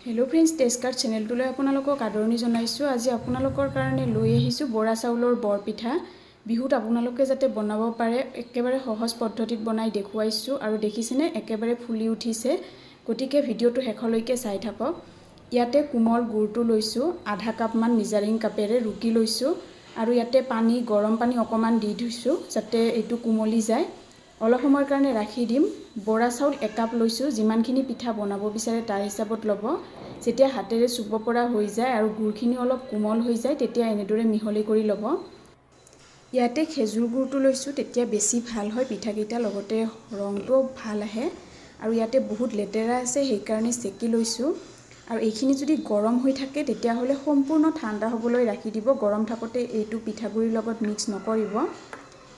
Hello' friends, test card চেনেলটোলৈ আপোনালোকক আদৰণি জনাইছোঁ। আজি আপোনালোকৰ কাৰণে লৈ আহিছোঁ বৰা চাউলৰ বৰপিঠা। বিহুত আপোনালোকে যাতে বনাব পাৰে, একেবাৰে সহজ পদ্ধতিত বনাই দেখুৱাইছোঁ। আৰু দেখিছেনে, একেবাৰে ফুলি উঠিছে। গতিকে ভিডিঅ'টো শেষলৈকে চাই থাকক। ইয়াতে কোমল গুৰটো লৈছোঁ, আধা কাপমান মেজাৰিং কাপেৰে ৰুকি লৈছোঁ। আৰু ইয়াতে পানী, গৰম পানী অকণমান দি থৈছোঁ, যাতে এইটো কোমলি যায়। অলপ সময়ৰ কাৰণে ৰাখি দিম। বৰা চাউল একাপ লৈছোঁ। যিমানখিনি পিঠা বনাব বিচাৰে, তাৰ হিচাপত ল'ব। যেতিয়া হাতেৰে চুব পৰা হৈ যায় আৰু গুৰখিনি অলপ কোমল হৈ যায়, তেতিয়া এনেদৰে মিহলি কৰি ল'ব। ইয়াতে খেজুৰ গুৰটো লৈছোঁ, তেতিয়া বেছি ভাল হয় পিঠাকেইটা, লগতে ৰংটোও ভাল আহে। আৰু ইয়াতে বহুত লেতেৰা আছে, সেইকাৰণে চেকি লৈছোঁ। আৰু এইখিনি যদি গৰম হৈ থাকে, তেতিয়াহ'লে সম্পূৰ্ণ ঠাণ্ডা হ'বলৈ ৰাখি দিব। গৰম থাকোঁতে এইটো পিঠাগুড়িৰ লগত মিক্স নকৰিব।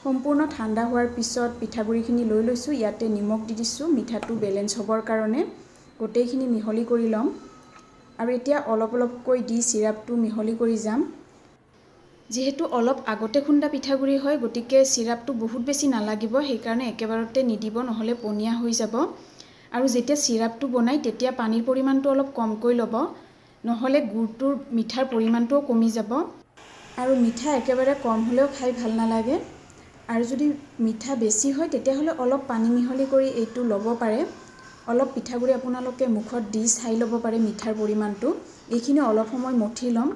সম্পূৰ্ণ ঠাণ্ডা হোৱাৰ পিছত পিঠাগুড়িখিনি লৈ লৈছোঁ। ইয়াতে নিমখ দি দিছোঁ, মিঠাটো বেলেঞ্চ হ'বৰ কাৰণে। গোটেইখিনি মিহলি কৰি ল'ম। আৰু এতিয়া অলপ অলপকৈ দি চিৰাপটো মিহলি কৰি যাম। যিহেতু অলপ আগতে খুন্দা পিঠাগুড়ি হয়, গতিকে চিৰাপটো বহুত বেছি নালাগিব। সেইকাৰণে একেবাৰতে নিদিব, নহ'লে পনীয়া হৈ যাব। আৰু যেতিয়া চিৰাপটো বনায়, তেতিয়া পানীৰ পৰিমাণটো অলপ কমকৈ ল'ব, নহ'লে গুৰটোৰ মিঠাৰ পৰিমাণটোও কমি যাব। আৰু মিঠা একেবাৰে কম হ'লেও খাই ভাল নালাগে। আৰু যদি মিঠা বেছি হয়, তেতিয়াহ'লে অলপ পানী মিহলি কৰি এইটো ল'ব পাৰে। অলপ পিঠাগুড়ি আপোনালোকে মুখত দি চাই ল'ব পাৰে মিঠাৰ পৰিমাণটো। এইখিনি অলপ সময় মঠি ল'ম।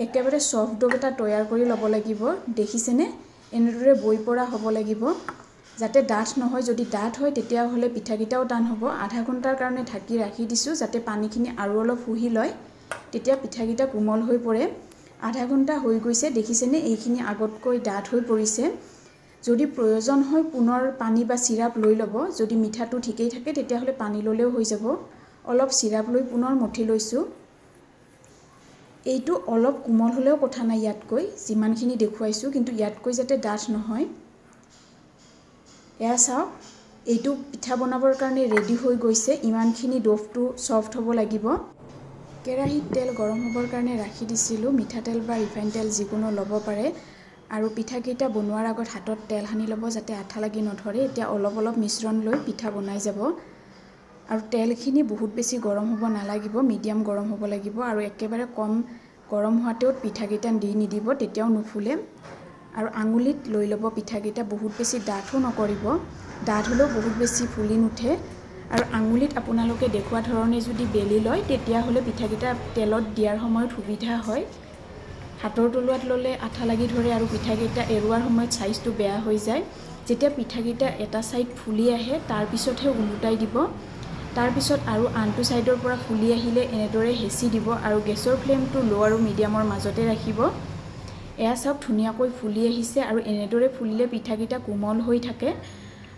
একেবাৰে চফ্ট ড'ভ এটা তৈয়াৰ কৰি ল'ব লাগিব। দেখিছেনে, এনেদৰে বৈ পৰা হ'ব লাগিব, যাতে ডাঠ নহয়। যদি ডাঠ হয়, তেতিয়াহ'লে পিঠাকেইটাও টান হ'ব। আধা ঘণ্টাৰ কাৰণে ঢাকি ৰাখি দিছোঁ, যাতে পানীখিনি আৰু অলপ শুহি লয়। তেতিয়া পিঠাকেইটা কোমল হৈ পৰে। আধা ঘণ্টা হৈ গৈছে। দেখিছেনে, এইখিনি আগতকৈ ডাঠ হৈ পৰিছে। যদি প্ৰয়োজন হয়, পুনৰ পানী বা চিৰাপ লৈ ল'ব। যদি মিঠাটো ঠিকেই থাকে, তেতিয়াহ'লে পানী ল'লেও হৈ যাব। অলপ চিৰাপ লৈ পুনৰ মঠি লৈছোঁ। এইটো অলপ কোমল হ'লেও কথা নাই ইয়াতকৈ, যিমানখিনি দেখুৱাইছোঁ, কিন্তু ইয়াতকৈ যাতে ডাঠ নহয়। এয়া চাওক, এইটো পিঠা বনাবৰ কাৰণে ৰেডি হৈ গৈছে। ইমানখিনি ড'ভটো ছফ্ট হ'ব লাগিব। কেৰাহীত তেল গৰম হ'বৰ কাৰণে ৰাখি দিছিলোঁ। মিঠাতেল বা ৰিফাইন তেল যিকোনো ল'ব পাৰে। আৰু পিঠাকেইটা বনোৱাৰ আগত হাতত তেল সানি ল'ব, যাতে আঠা লাগি নধৰে। এতিয়া অলপ অলপ মিশ্ৰণ লৈ পিঠা বনাই যাব। আৰু তেলখিনি বহুত বেছি গৰম হ'ব নালাগিব, মিডিয়াম গৰম হ'ব লাগিব। আৰু একেবাৰে কম গৰম হোৱাতেও পিঠাকেইটা দি নিদিব, তেতিয়াও নুফুলে। আৰু আঙুলিত লৈ ল'ব পিঠাকেইটা। বহুত বেছি ডাঠো নকৰিব, ডাঠ হ'লেও বহুত বেছি ফুলি নুঠে। আৰু আঙুলিত আপোনালোকে দেখুওৱা ধৰণে যদি বেলি লয়, তেতিয়াহ'লে পিঠাকেইটা তেলত দিয়াৰ সময়ত সুবিধা হয়। হাতৰ তলুৱাত ল'লে আঠা লাগি ধৰে আৰু পিঠাকেইটা এৰোৱাৰ সময়ত চাইজটো বেয়া হৈ যায়। যেতিয়া পিঠাকেইটা এটা ছাইড ফুলি আহে, তাৰপিছতহে ওলোটাই দিব। তাৰপিছত আৰু আনটো ছাইডৰ পৰা ফুলি আহিলে এনেদৰে হেঁচি দিব। আৰু গেছৰ ফ্লেমটো ল' আৰু মিডিয়ামৰ মাজতে ৰাখিব। এয়া চাওক, ধুনীয়াকৈ ফুলি আহিছে। আৰু এনেদৰে ফুলিলে পিঠাকেইটা কোমল হৈ থাকে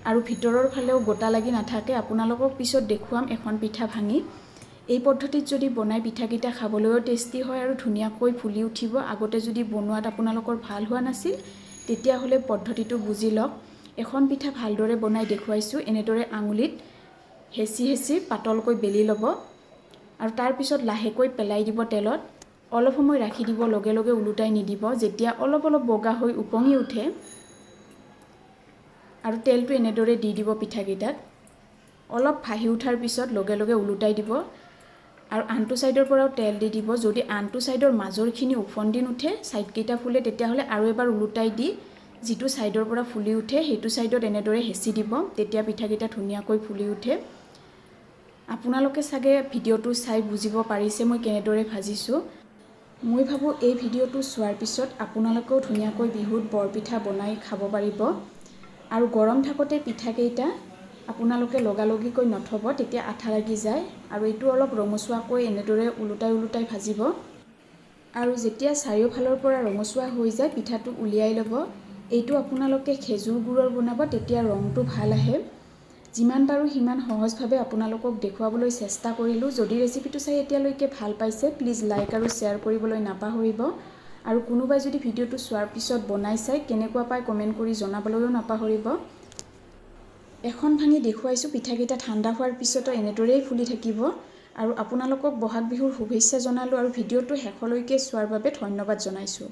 আৰু ভিতৰৰ ফালেও গোটা লাগি নাথাকে। আপোনালোকক পিছত দেখুৱাম এখন পিঠা ভাঙি। এই পদ্ধতিত যদি বনাই, পিঠাকেইটা খাবলৈও টেষ্টি হয় আৰু ধুনীয়াকৈ ফুলি উঠিব। আগতে যদি বনোৱাত আপোনালোকৰ ভাল হোৱা নাছিল, তেতিয়াহ'লে পদ্ধতিটো বুজি লওক। এখন পিঠা ভালদৰে বনাই দেখুৱাইছোঁ। এনেদৰে আঙুলিত হেঁচি হেঁচি পাতলকৈ বেলি ল'ব আৰু তাৰপিছত লাহেকৈ পেলাই দিব তেলত। অলপ সময় ৰাখি দিব, লগে লগে ওলোটাই নিদিব। যেতিয়া অলপ অলপ বগা হৈ ওপঙি উঠে, আৰু তেলটো এনেদৰে দি দিব পিঠাকেইটাত। অলপ ভাহি উঠাৰ পিছত লগে লগে ওলোটাই দিব আৰু আনটো ছাইডৰ পৰাও তেল দি দিব। যদি আনটো ছাইডৰ মাজৰখিনি ওফন্দি নুঠে, ছাইডকেইটা ফুলে, তেতিয়াহ'লে আৰু এবাৰ ওলোটাই দি যিটো ছাইডৰ পৰা ফুলি উঠে, সেইটো ছাইডত এনেদৰে হেঁচি দিব। তেতিয়া পিঠাকেইটা ধুনীয়াকৈ ফুলি উঠে। আপোনালোকে চাগে ভিডিঅ'টো চাই বুজিব পাৰিছে মই কেনেদৰে ভাজিছোঁ। মই ভাবোঁ, এই ভিডিঅ'টো চোৱাৰ পিছত আপোনালোকেও ধুনীয়াকৈ বিহুত বৰপিঠা বনাই খাব পাৰিব। আৰু গৰম থাকোঁতে পিঠাকেইটা আপোনালোকে লগালগিকৈ নথ'ব, তেতিয়া আঠা লাগি যায়। আৰু এইটো অলপ ৰঙচুৱাকৈ এনেদৰে ওলোটাই ওলোটাই ভাজিব। আৰু যেতিয়া চাৰিওফালৰ পৰা ৰঙচুৱা হৈ যায়, পিঠাটো উলিয়াই ল'ব। এইটো আপোনালোকে খেজুৰ গুৰৰ বনাব, তেতিয়া ৰংটো ভাল আহে। যিমান পাৰোঁ সিমান সহজভাৱে আপোনালোকক দেখুৱাবলৈ চেষ্টা কৰিলোঁ। যদি ৰেচিপিটো চাই এতিয়ালৈকে ভাল পাইছে, প্লিজ লাইক আৰু শ্বেয়াৰ কৰিবলৈ নাপাহৰিব। আৰু কোনোবাই যদি ভিডিঅ'টো চোৱাৰ পিছত বনাই চাই কেনেকুৱা পায়, কমেণ্ট কৰি জনাবলৈও নাপাহৰিব। এখন ভাঙি দেখুৱাইছোঁ। পিঠাকেইটা ঠাণ্ডা হোৱাৰ পিছতো এনেদৰেই ফুলি থাকিব। আৰু আপোনালোকক বহাগ বিহুৰ শুভেচ্ছা জনালোঁ আৰু ভিডিঅ'টো শেষলৈকে চোৱাৰ বাবে ধন্যবাদ জনাইছোঁ।